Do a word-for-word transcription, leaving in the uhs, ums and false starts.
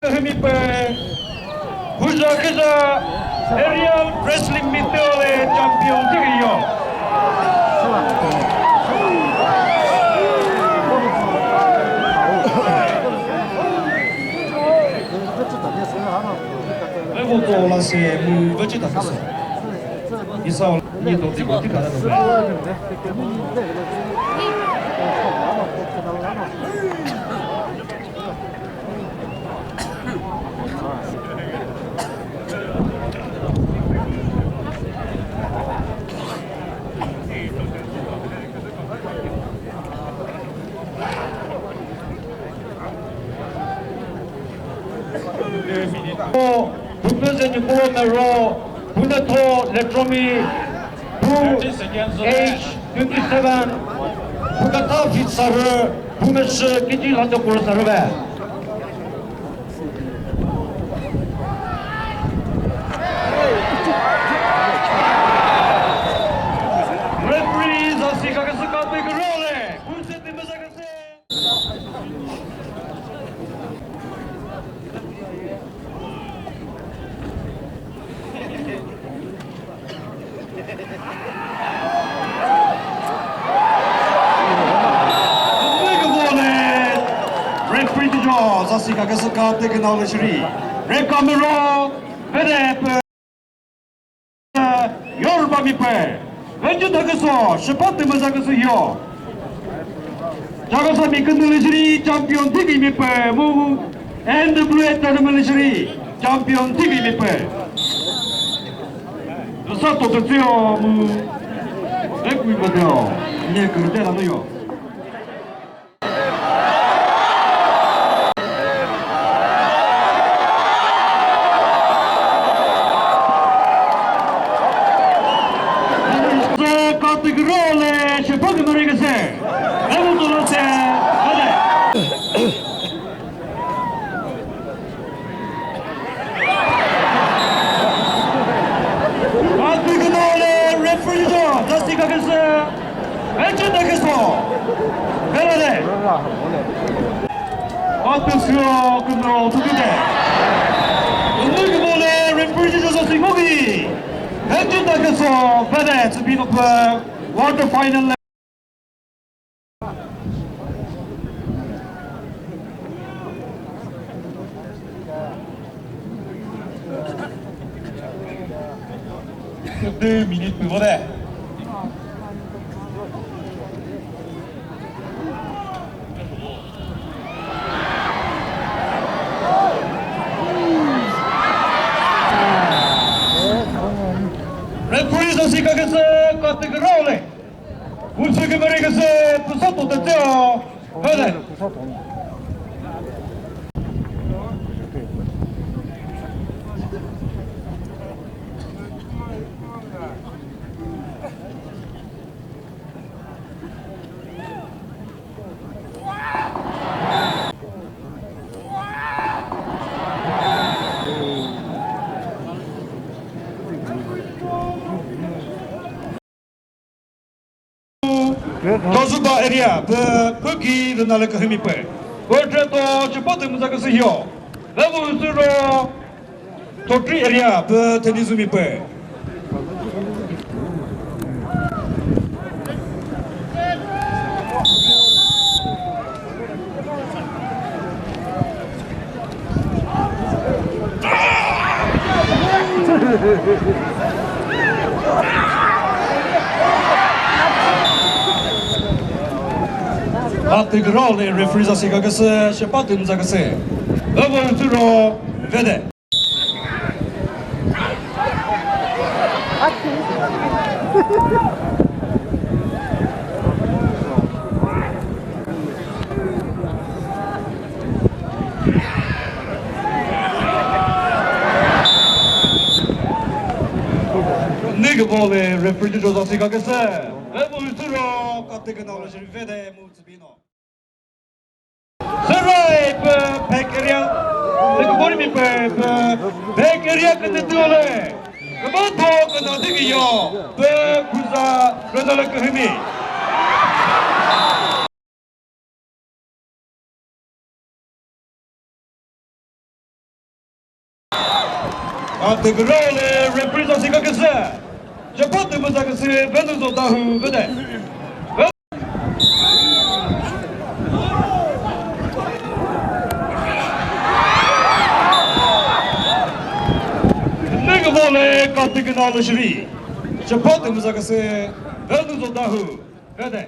Hümi pü, Khuza Khuza Area Wrestling Meet le champion thiküyo. Ve vo to la se mu ve chi ta se. Isa ni to ti ko ti ka ta. Phunuze Nyuko Mero, Phunetho Letromi, Phu age twenty seven, Phukatha feet sarü, Phumeshü kg lhando kuro sarü ve. Referee zasi kakesü katü kürole. Kurse tümüza kese. Referee jo, zasi kakesü katü künao le shiri. Red corner, vede pü. Yoruba mi pü. Venju taküso, shüpa tümüza küsü yo. Jagosa mi kündü le shiri champion thikümi pü. Mu N W A tournament le shiri champion thikümi pü. Sa to tütsüyo mu. Ekui ko teo. Nye kürte la yo. Kategory le shepha kümüre kese. Ebu tolo se. Hadi. Atü künole referee jo, dasi kakese, eche takeso. Belade. Atü sio künro tutude. Atü künole referee jo, dasi ngogi. Eche takeso, bele, to be the quarter final. Deux minutes pü vore. Referee zasi kakese kategory le. Utsü kümüre kese püsa to tete o. Hadi. Tozuba area pü püki rüna le kühümi pü. Pü tre to chipotü müza küsü hio. Level zero. Totri area pü theni zumi pü. Atügrole referee zasi kakese, shepatüm zakese. Level zero, vede. Nigga ball, referee to Joseph Sikakese. Evo Uturo, Katekana, Shirivede, Mutsubino. Serai pü back area. Pekubori mi pü, pü back area kene tuole. Kaba tho kena digi yo. Pü kuza kena la kuhimi. Katü kürole referee za sika küsü. Chapatü müza küsü, Venuzo Dawhuo vede. Nüke vole katü küna lü shiri. Chapatü müza küsü, Venuzo Dawhuo vede.